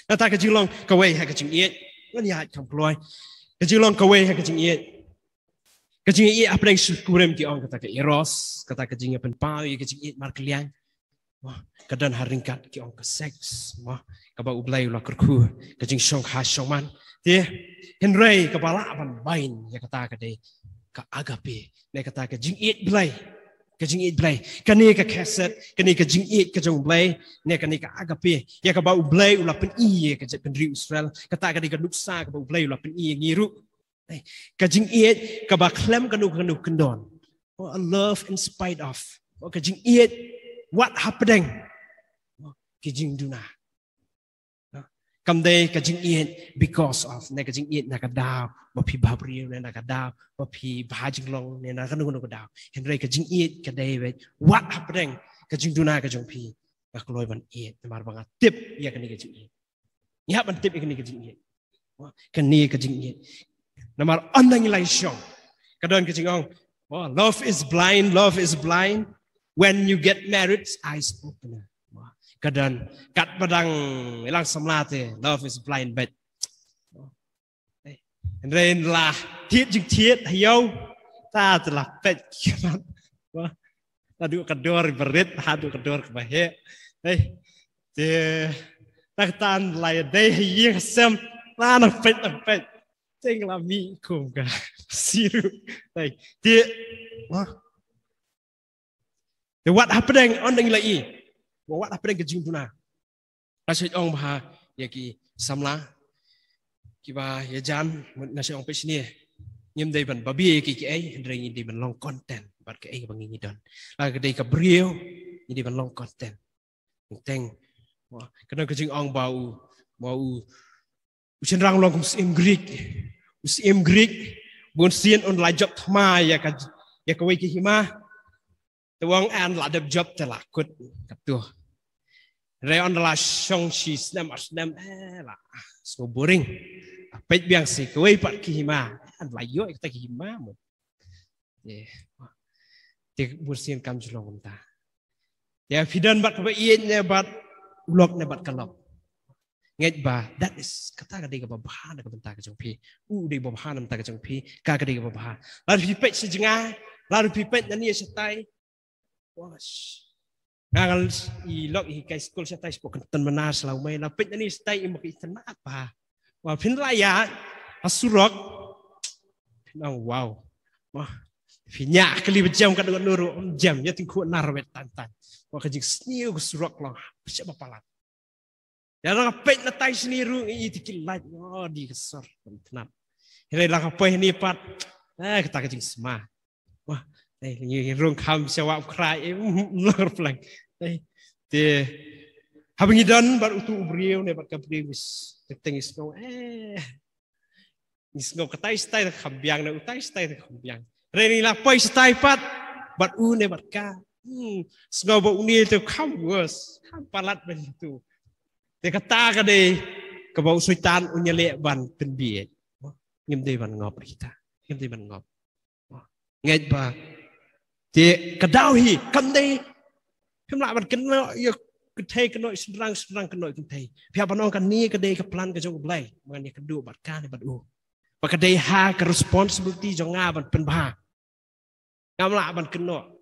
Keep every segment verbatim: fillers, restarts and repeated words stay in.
Nangta ka jinglong kawei ha ka jingïeit, ngan ïaid kham kloi. Ka jinglong kawei ha ka jingïeit, ka jingïeit hapdeng shi kurim ki ong kata ka eros, kata ka jingïapynpaw ïa ka jingïeit markylliang. Mo, ka don ha ryngkat ki ong ka sex, mo, kaba U Blei u la kyrkhu, ka jingshongkha shongman. Te hynrei kaba lah ban bind ïa kata ka dei ka agape, ne kata ka jingïeit Blei. Ka jingïeit Blei, kane ka chesed, kane ka jingïeit ka jong U Blei, ne kane ka agape, ïa kaba U Blei u la pyni ïa ka jaitbynriew Israel. Kata ka dei ka nuksa kaba U Blei u la pyni ïa ngi ruh. Ka jingïeit kaba khlem kano kano kyndon. Oh, a love in spite of. Oh, ka jingïeit wat hapdeng, oh, ki jingduna. Kam dei ka jingïeit because of, ne ka jingïeit na ka daw ba phi bha briew, ne na ka daw ba phi bha jinglong, ne na kano kano ka daw. Hynrei ka jingïeit ka dei beit wat hapdeng ka jingduna ka jong phi. Nga kloi ban ïeit namar ba nga tip ïa kane ka jingïeit. Ngi hap ban tip ïa kane ka jingïeit. Kane ka jingïeit. Namar ynda ngi la ïashong, ka don ka jingong, oh, love is blind, love is blind. When you get married, eyes open. Ka don, katba dang ïalang samla te, love is blind, but hynrei la thied jingthied ha ïew, ta te la peit. Naduh ka dor barit haduh ka dor kaba heh. Hei, te tang tan la ïadei ha ïing ha sem, la nang peit nang peit. Te nga la mih kum ka siru. Hei, te, wah. Te wat hapdeng, ynda ngi la ïeit, wat hapdeng ka jingduna. Nga shu ong bha ïa ki samla kiba ïajan, nga shu ong peit shane. Ngim dei ban babe ïa kiei kiei, hynrei ngi dei ban long content bad kaei kaba ngi ngi don. La ka dei ka briew, ngi dei ban long content. Teng, wah, ka don ka jingong ba u, ba u, u shynrang u long kum u syiem Greek. U syiem Greek, bunsien un la jop thma ïa ka, ïa kawei ka hima. Te u ong, an la dep jop te la kut katto. Hynrei ynda la shong shi snem ar snem, eh, la sngew boring. Peit biang shi kawei pat ka hima, an la ïoh ïa kata ka hima mo. Te, te bunsien kam ju long kumta. Te phi don bad kaba ïeit ne bad u lok ne bad ka lok. Ngeit ba that is, kata ka dei kaba bha na ka bynta ka jong phi. U dei ba bha na ka bynta ka jong phi, ka ka dei kaba bha. Lada phi peit sha jngai, lada phi peit nangne shatai. Wash. Nga ngan i lok i kai skul shatai, spok kan tan manas lau mai, la peit nangne shatai i mak i tan mat bha. Wa phin la ïa ha surok. Phin ong wow. Wah. Phi nya kali ba jem ka dang nuru jem ïa tingkhu nar wet tan tan. Wa ka jingsniew ka surok long. Phi ba palat. Ïa la ka peit na tai shini ruh ngi ïa ti ki lait, oh, di ka sor, tnat. Hynrei la ka poi hini pat, eh, kata ka jingsma. Wah, eh, ngi rung kham sha wah khrai, eh, mm, mm, lor plang. Eh, te, haba ngi don bad utu u briew ne bad ka briew, ngi s-, te ngi sngew, eh, ngi sngew katai shatai te kham biang, ne utai shatai te kham biang. Hynrei la poi shatai pat bad u ne bad ka. Hmm, sngew ba une te kham worse, kham palat ban tu. Te kata ka dei kaba u Soitan un ïaleh ban pynbieit. Ngim dei ban ngop kita. Ngim dei ban ngop. Ngeit ba te ka daw hi kam dei. Phim lah ban kynnoh ïa kynthei, kynnoh ïa shynrang, shynrang kynnoh ïa kynthei. Phi hap ban ong kane ka dei ka plan ka jong U Blei. Ba ngan ïakynduh bad ka ne bad u. Ba ka dei ha ka responsibility jong nga ban pynbha. Ngam lah ban kynnoh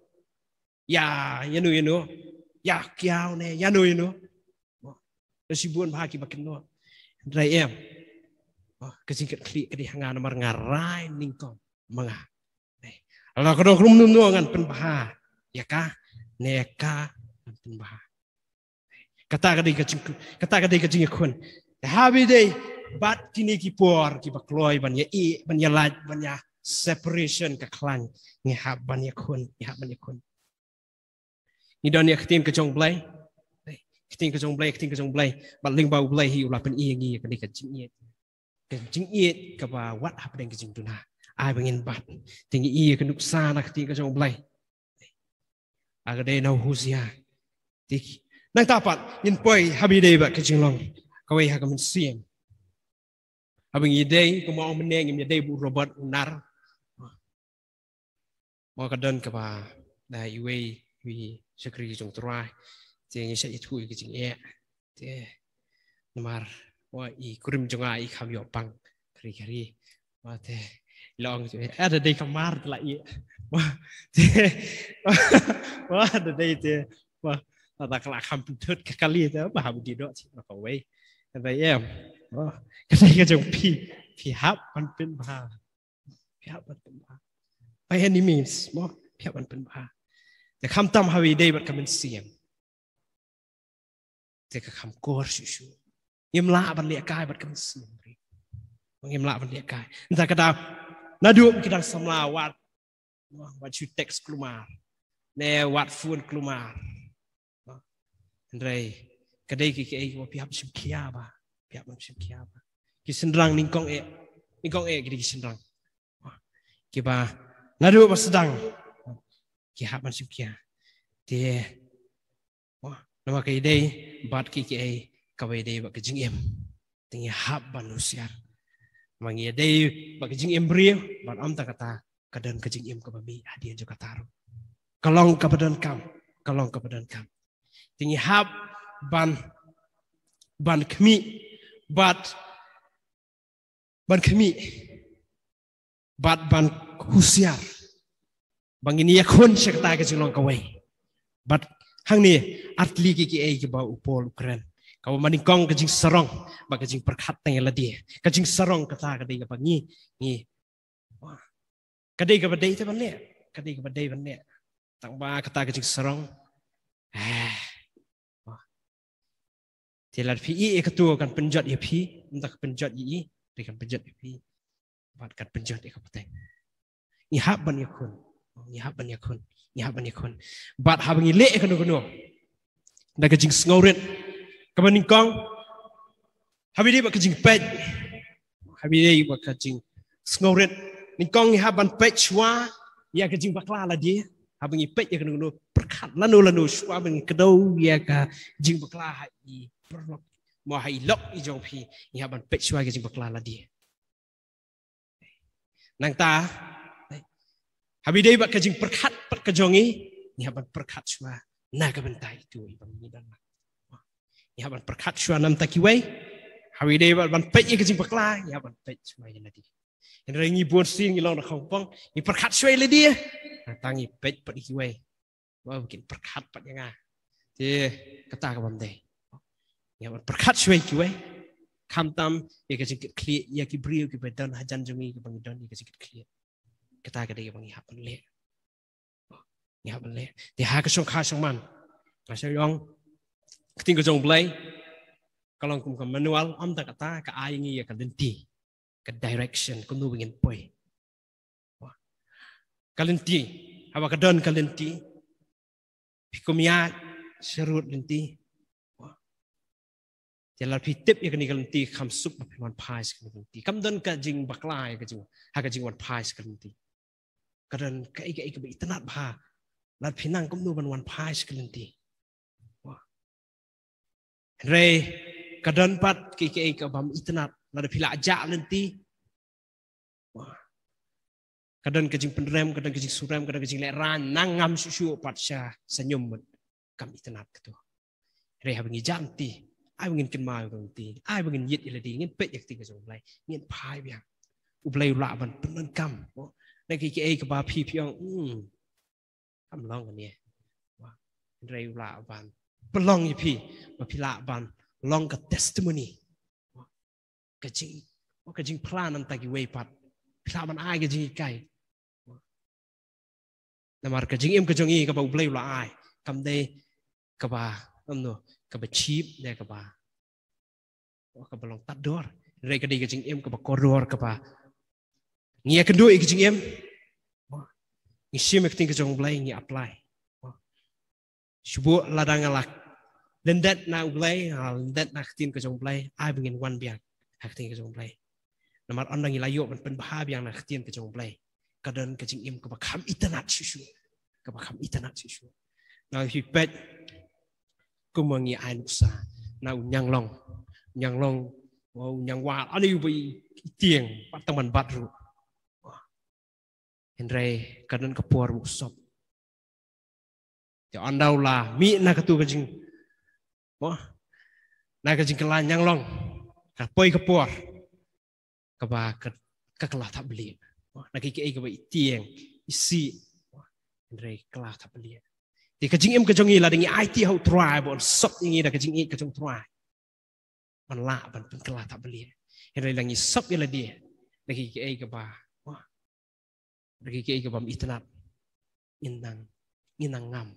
ïa, ïano ïano, ïa kiaw ne ïano ïano. Don shibun bha kiba kynnoh. Hynrei em, ka jingkitkhlieh ka dei ha nga namar nga rai nyngkong ma nga. Lada ka don kumno kumno ngan pynbha ïa ka, ne ïa ka ngan pynbha. Kata ka dei ka jing, kata ka dei ka jingïakhun. Te haba ïadei bad kine ki por kiba kloi ban ïa ïeh, ban ïa lait, ban ïa separation ka khlaiñ, ngi hap ban ïakhun, ngi hap ban ïakhun. Ngi don ïa ka ktien ka jong U Blei. Ka ktien ka jong U Blei, ka ktien ka jong U Blei. Bad lyngba U Blei hi u la pyni ïa ngi ïa kane ka jingïeit. Ka jingïeit kaba wat hapdeng ka jingduna. Ai ba ngin bat. Te ngi ïa ka nuksa na ka ktien ka jong U Blei. Ha ka dei na u Hosea. Te nangta pat ngin poi haba ïadei bad ka jinglong kawei ha ka mynsiem. Haba ngi dei, kumba ong mynne, ngim ïadei bad u robot, u nar. Mo, ka don kaba da iwei, iwei shakri jong U Trai. Te ngi shait ïathuh ïa ka jingeh. Te Namar, wa i kurim jong nga i kham ïoh pang kari kari. Wa te long ju, eh, da dei ka mar la i. Wa te, wa da dei te, wa ta ka la kham pyntut ka kali te, ba ha bu di dok chi ba ka wei. Ka dei em. Wa ka dei ka jong phi, phi hap ban pynbha. Phi hap ban pynbha. By any means, mo, phi hap ban pynbha. Te khamtam ha wi dei bad ka mynsiem. Te ka kham kor shuh shuh. Ngim lah ban leh kai bad ka mynsiem. Ngim lah ban leh kai. Nta ka da, naduh ki dang samla wat, wat shu text kulmar. Ne wat phone kulmar. Hynrei ka dei ki, ki, ki, phi hap shim khia ba. Phi hap shim khia ba. Ki shynrang nyngkong eh. Nyngkong eh ki dei ki shynrang. Kiba naduh ba sdang ki hap ban shim khia. Te, wah, namar ka dei bad ki, ki, eh, kaba dei bad ka jingim. Te ngi hap ban husiar. Ma ngi dei bad ka jingim briew, bad ym tang kata, ka don ka jingim kaba mih hadien jong kata ruh. Ka long kaba donkam, ka long kaba donkam. Te ngi hap ban, ban khmih, bad, ban khmih, bad ban husiar. Ba ngin ïakhun sha kata ka jinglong kawei. Bad hangne ar tylli ki, ki, eh, kiba u Paul u kren. Kaba nyngkong ka jingsarong, bad ka jingpyrkhat tang ïa lade. Ka jingsarong kata ka dei kaba ngi, ngi. Wah. Ka dei kaba dei te ban leh. Ka dei kaba dei ban leh. Tang ba kata ka jingsarong. Eh. Wah. Te lada phi ïeh ïa katu kan pynjot ïa phi, ym tang kan pynjot ïa i, te kan pynjot ïa phi. Bad kan pynjot ïa ka pateng. Ngi hap ban ïakhun. Ngi hap ban ïakhun. Ngi hap ban ïakhun. Bad haba ngi leh ïa kano kano, da ka jingsngewrit. Kaba nyngkong, haba dei bad ka jingpeit. Haba dei bad ka jingsngewrit. Nyngkong ngi hap ban peit shuwa ïa ka jingbakla lade. Haba ngi peit ïa kano kano, pyrkhat lano lano shuwa ba ngi kdew ïa ka jingbakla ha i paralok, mo ha i lok i jong phi, ngi hap ban peit shuwa ïa ka jingbakla lade. Nangta, haba dei bad ka jingpyrkhat pat ka jong ngi, ngi hap ban pyrkhat shuwa na ka bynta itu iba ngi don. Ngi hap ban pyrkhat shuwa na ka bynta kiwei. Haba dei bad ban peit ïa ka jingbakla, ngi hap ban peit shuwa ïa lade. Hynrei ngi bun sien ngi long da khongpong, ngi pyrkhat shuwa ïa lade. Nangta ngi peit pat ïa kiwei. Wa ba kin pyrkhat pat ïa nga. Te kata ka bym dei. Ngi hap ban pyrkhat shuwa ïa kiwei. Khamtam ïa ka jingkitkhlieh ïa ki briew kiba don hajan jong ngi, kiba ngi don ïa ka jingkitkhlieh. Kata ka dei kaba ngi hap ban leh. Ngi hap ban leh. Te ha ka shongkha shongman, nga shu ong, ka ktien ka jong U Blei ka long kum ka manual, ym tang kata, ka ai ngi ïa ka lynti, ka direction, kumno ba ngin poi. Ka lynti, haba ka don ka lynti, phi kum ïa sharud lynti. Te lada phi tip ïa kane ka lynti, kham suk ba phi wan phai sha kane ka lynti. Kam don ka jingbakla ïa ka jing, ha ka jingwan phai sha ka lynti. Ka don kaei kaei kaba itynnad bha lada phi nang kumno ban wan phai sha ka lynti. Hynrei ka don pat kaei kaei kaba ym itynnad lada phi la jah lynti. Ka don ka jingpynrem, ka don ka jingsurem, ka don ka jinglehrain, nang ngam shuh shuh pat sha, sha ñium mut. Kam itynnad katu. Hynrei haba ngi jah lynti, ai ba ngin kynmaw ïa ka lynti, ai ba ngin ïit ïa lade, ngin peit ïa ka ktien ka jong U Blei, ngin phai biang. U Blei u lah ban pyndonkam. Na kiei kiei kaba phi phi ong, hmm, kam long kane. Hynrei u lah ban pynlong ïa phi ba phi lah ban long ka testimony. Ka jing, ka jingphla na ka bynta kiwei pat. Phi lah ban ai ka jinghikai. Namar ka jingim ka jong ngi kaba U Blei u la ai, kam dei kaba, kumno, kaba cheap ne kaba, kaba long tad dor. Hynrei ka dei ka jingim kaba kordor, kaba ngi ïakynduh ïa ka jingim, ngi shim ïa ka ktien ka jong U Blei, ngi apply. Shu buh lada nga la lyndet na U Blei, nga la lyndet na ka ktien ka jong U Blei, ai ba ngin wan biang ha ka ktien ka jong U Blei. Namar ynda ngi la ïoh ban pynbha biang na ka ktien ka jong U Blei, ka don ka jingim kaba kham itynnad shuh shuh, kaba kham itynnad shuh shuh. Nga phi peit kumba ngi ai nuksa na u Ñianglong, Ñianglong, u Ñiangwal, ani u ba i tieng pat tang ban bat ruh. Hynrei ka don ka por ba u sop. Te ynda u la mih na katu ka jing, mo, Na ka jingkylla ñianglong ka poi ka por kaba ka, ka kylla thapbalieh. Na ka, ka, kaba i tieng i si, hynrei kylla thapbalieh. Te ka jingim ka jong ngi lada ngi aiti ha u Trai ba un sop ïa ngi da ka jingïeit ka jong u Trai, ban lah ban pynkylla thapbalieh. Hynrei lada ngi sop ïa lade da ka, ka, kaba, da ka, ka, kaba ym itynnad, ngin nang, ngin nang ngam.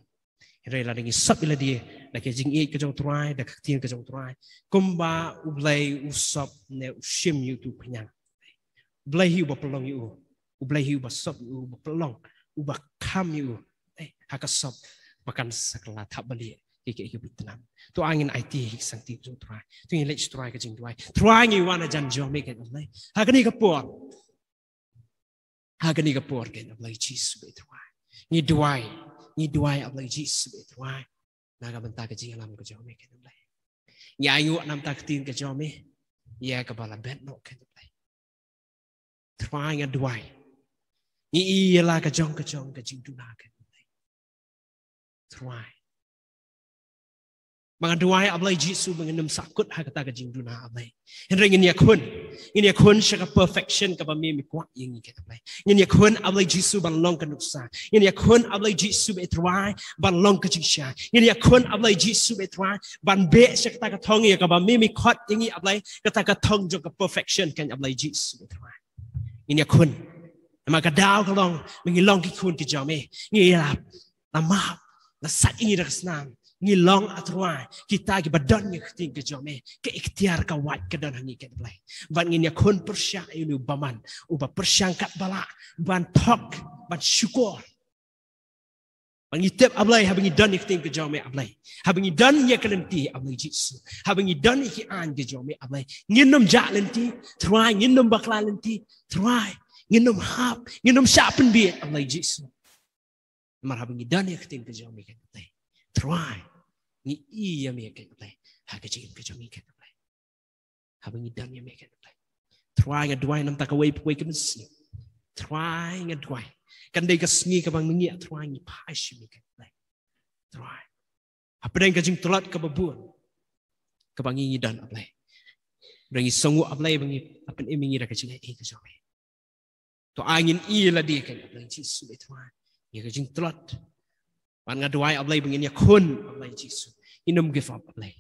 Hynrei lada ngi sop ïa lade da ka jingïeit ka jong u Trai, da ka ktien ka jong u Trai, kumba U Blei u sop ne u shim ïa uto u khñiang. U Blei hi uba pynlong ïa u, U Blei hi uba sop ïa u, uba pynlong, uba kham ïa u. Eh, ha ka sop ba kan sa kylla thapbalieh ïa ka, ïa ka bit tnam. To ngin aiti ha ka sangti ka jong u Trai. To ngin leit sha u Trai ka jingduwai. Trai, ngi wan hajan jong me, kynja U Blei, ha kane ka por. Ha kane ka por, kynja U Blei Jisu bad Trai, ngi duwai, ngi duwai, A Blei Jisu bad Trai, na ka bynta ka jingïalam ka jong me, kynja U Blei. Ngi ainguh na ka bynta ka ktien ka jong me, ïa kaba la bet noh, kynja U Blei. Trai, nga duwai, ngi ïa la ka jong ka jong ka jingduna, kynja U Blei. Trai, ba nga duwai, A Blei Jisu, ba ngin ym sahkut ha kata ka jingduna, A Blei. Hynrei ngin ïakhun, ngin ïakhun sha ka perfection kaba me, me kwah ïa ngi, kynja U Blei. Ngin ïakhun, A Blei Jisu, ban long ka nuksa. Ngin ïakhun, A Blei Jisu bad Trai, ban long ka jingshisha. Ngin ïakhun, A Blei Jisu bad Trai, ban beh sha kata ka thong ïa kaba me, me khot ïa ngi, A Blei, kata ka thong jong ka perfection, kynja U Blei Jisu bad Trai. Ngin ïakhun. Namar ka daw ka long ba ngi long ki khun ki jong me, ngi ïalap la map, la sait ïa ngi da ka snam. Ngi long, A Trai, kita kiba don ïa ka ktien ka jong me, ka iktiar, ka wait ka don ha ngi, kynja U Blei. Bad ngin ïakhun pyrshah ïa une u bymman uba pyrshang katba lah ban thok, ban shukor. Ba ngi tip, A Blei, haba ngi don ïa ka ktien ka jong me, A Blei, haba ngi don ïa ka lynti, A Blei Jisu, haba ngi don ïa ki aiñ ka jong me, A Blei, ngin ym jah lynti, Trai, ngin ym bakla lynti, Trai, ngin ym hap, ngin ym shah pynbiej, A Blei Jisu. Namar haba ngi don ïa ka ktien ka jong me, kynja U Blei, Trai, ngi ïohi ïa me, kynja U Blei, ha ka jingim ka jong ngi, kynja U Blei. Haba ngi don ïa me, kynja U Blei, Trai, nga duwai na ka bynta kawei pa kawei ka mynsiem. Trai, nga duwai, kan dei ka sngi kaba ngi, Trai, ngi phai sha me, kynja U Blei. Trai, hapdeng ka jingtlot kaba bun kaba ngi, ngi don, A Blei, hynrei ngi sngewnguh, A Blei, ba ngi, la pynim ïa ngi da ka jingaiei ka jong me. To ai ngin ïohi lade, kynja U Blei Jisu bad Trai, ïa ka jingtlot. Bad nga duwai, A Blei, ba ngin ïakhun, A Blei Jisu, ngin ym give up, A Blei,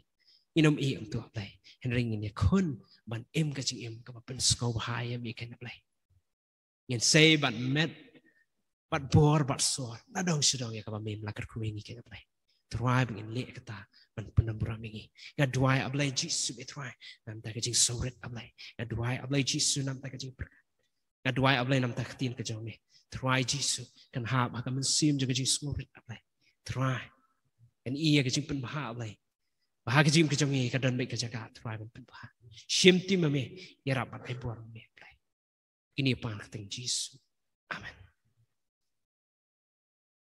ngin ym ïeh kumto, A Blei. Hynrei ngin ïakhun ban im ka jingim kaba pynsngewbha ïa me, kynja U Blei. Ngin sei bad met, bad bor, bad sor, na dong sha dong ïa kaba me, me la kyrkhu ïa ngi, kynja U Blei. Trai, ba ngin leh kata ban pynburom ïa ngi. Nga duwai, A Blei Jisu bad Trai, na ka bynta ka jingsngewrit, A Blei. Nga duwai, A Blei Jisu, na ka bynta ka jingpyrkhat. Nga duwai, A Blei, na ka bynta ka ktien ka jong me, Trai Jisu, kan hap ha ka mynsiem jong ka jingsngewrit, A Blei. Trai, kan ïohi ïa ka jingpynbha, A Blei, ba ha ka jingim ka jong ngi ka don beit ka jaka, Trai, ban pynbha. Shim tim ma me, ïarap bad ai bor ma me, A Blei. Kine pan ha ka kyrteng Jisu. Amen.